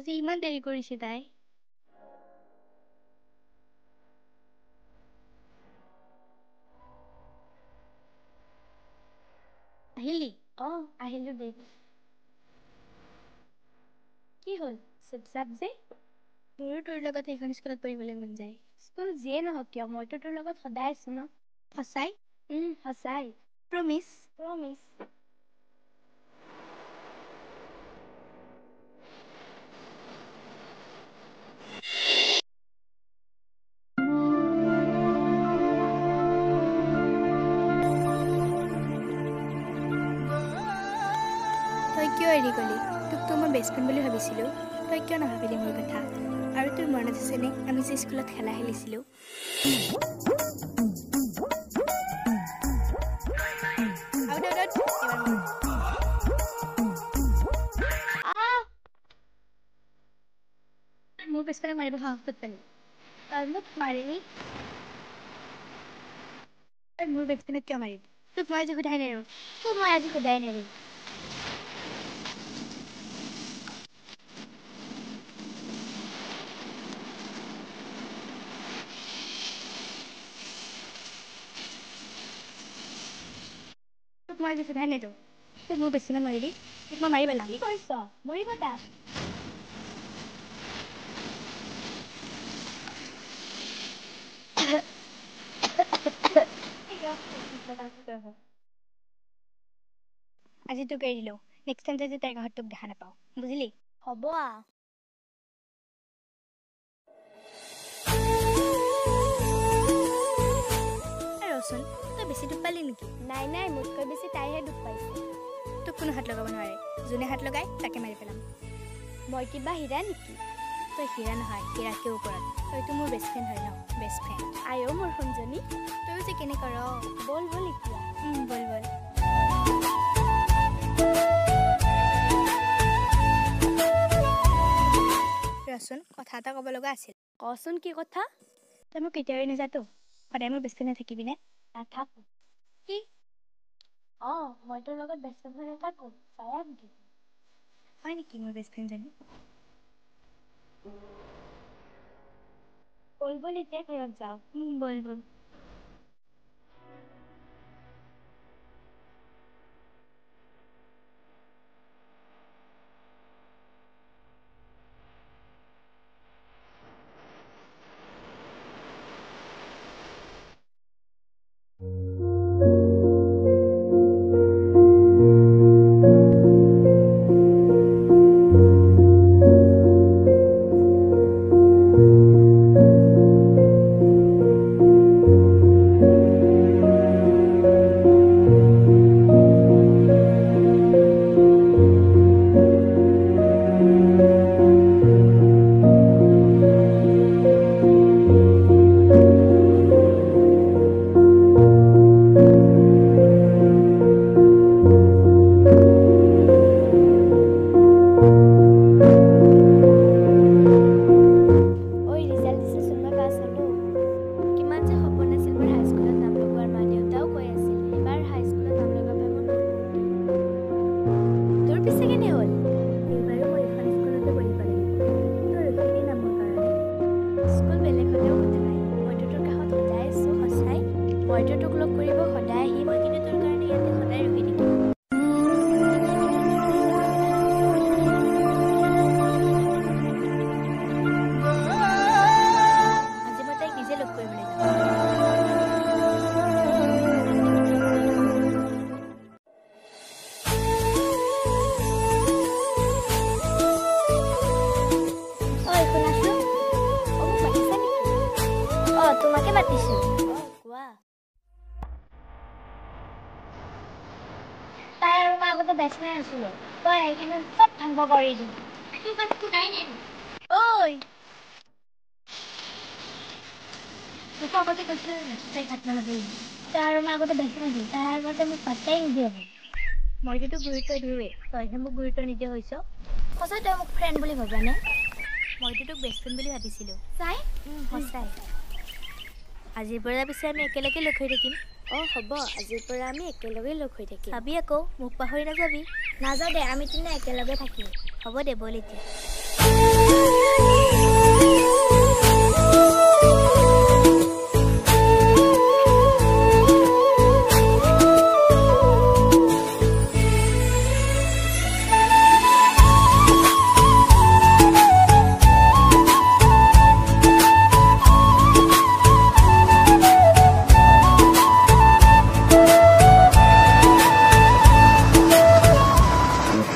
আজি ইমান দেৰি কৰিছে তাই। আহিলি? অঁ, আহিলো দে। কি হ'ল চুপচাপ যে? মোৰো তোৰ লগত সেইখন স্কুলত পঢ়িবলৈ মন যায়। স্কুল যিয়ে নহওক কিয়, মইতো তোৰ লগত সদায় আছো ন। সঁচাই? সঁচাই। প্ৰমিছ? প্ৰমিছ। তই কিয় এৰি গ'লি? তোকতো মই বেষ্ট ফ্ৰেণ্ড বুলি ভাবিছিলোঁ। তই কিয় নাভাবিলি মোৰ কথা? আৰু তোৰ মনত আছেনে আমি যে স্কুলত খেলা খেলিছিলোঁ? আউট আউট আউট, এবাৰ মোৰ। মোৰ বেষ্ট ফ্ৰেণ্ডক মাৰিব সাহস ক'ত পালি? তই মোক মাৰিলি? তই মোৰ বেষ্ট ফ্ৰেণ্ডক কিয় মাৰিলি? তোক মই আজি সোধাই নেৰো। তোক মই আজি সোধাই নেৰো। তোক মই আজি সোধাই নেৰো। তই মোৰ বেষ্ট ফ্ৰেণ্ডক মাৰিলি, তোক মই মাৰি পেলাম। কি কৰিছ? মৰিব তাক। আজি তোক এৰি দিলোঁ, নেক্সট টাইম যাতে তাইৰ কাষত তোক দেখা নাপাওঁ, বুজিলি? হ'ব। ৰচোন, তই বেছি দুখ পালি নেকি? নাই নাই, মোতকৈ বেছি তাইহে দুখ পাইছে। তোক কোনো হাত লগাব নোৱাৰে, যোনে হাত লগাই তাকে মাৰি পেলাম। মই কিবা হীৰা নেকি? তই হীৰা নহয়, হীৰাতকৈ ওপৰত। তইতো মোৰ বেষ্ট ফ্ৰেণ্ড হয় ন, বেষ্ট ফ্ৰেণ্ড। আইঅ মোৰ সোণজনী। তয়ো যে কেনে কৰ। ব'ল ব'ল এতিয়া। ব'ল ব'ল। ৰচোন, কথা এটা ক'ব লগা আছিল। কচোন, কি কথা? তই মোক কেতিয়াও এৰি নাযাতো? সদায় মোৰ বেষ্ট ফ্ৰেণ্ড থাকিবি নে? নাথাকো। কি? অঁ, মই তোৰ লগত বেষ্ট ফ্ৰেণ্ড হৈ নাথাকো, চায়া নেকি? হয় নেকি মোৰ বেষ্ট ফ্ৰেণ্ডজনী? ব'ল ব'ল এতিয়া ঘৰত যাওঁ। ব'ল ব'ল। ঐ, ৰিজাল্ট দিছেচোন, মই পাছ হ'লো। কিমান যে সপোন আছিল মোৰ হাইস্কুলত নাম লগোৱাৰ। মা দেউতাও কৈ আছিল এইবাৰ হাইস্কুলত নাম লগাব পাই মোৰ বহুত ফূৰ্তি। তোৰ পিছে কেনে হ'ল? এইবাৰো মই এইখন স্কুলতে পঢ়িব লাগিব। তই ৰখিবি না মোৰ কাৰণে? স্কুল বেলেগ হ'লেও কথা নাই, মইতো তোৰ কাষত সদায় আছোঁ। সঁচাই, মইতো তোক লগ কৰিব সদায় আহিম। মই কিন্তু তোৰ কাৰণে ইয়াতে সদায় ৰখি থাকিম। আজি মই তাইক নিজে লগ কৰিবলৈ যাম। ঐ শুনাচোন। অ, মোক মাতিছা নেকি? অঁ, তোমাকে মাতিছোঁ। অঁ, কোৱা। তাই আৰু মই আগতে বেষ্ট ফ্ৰেণ্ড আছিলোঁ। তই আহি কিনে চব ধ্বংস কৰি দিলি। তোক আজি সোধাই নেৰো। ঐ, তোকো আগতে কৈছিলো নাই তাইক হাত নালাগিবি? তাই আৰু মই আগতে বেষ্ট ফ্ৰেণ্ড আছিলোঁ। তাই আৰু মতে মোক পাত্তাই নিদিয়ে। মইতো তোক গুৰুত্ব দিওঁৱেই, তইহে মোক গুৰুত্ব নিদিয়া হৈছ। সঁচাই তই মোক ফ্ৰেণ্ড বুলি ভাবানে? মইতো তোক বেষ্ট ফ্ৰেণ্ড বুলি ভাবিছিলোঁ। চাই। সঁচাই। আজিৰ পৰা পিছে আমি একেলগে লগ হৈ থাকিম। অঁ, হ'ব, আজিৰ পৰা আমি একেলগে লগ হৈ থাকিম। চাবি আকৌ, মোক পাহৰি নাযাবি। নাযাওঁ দে, আমি তিনিটা একেলগে থাকিম। হ'ব দে, ব'ল এতিয়া। হাঁহি।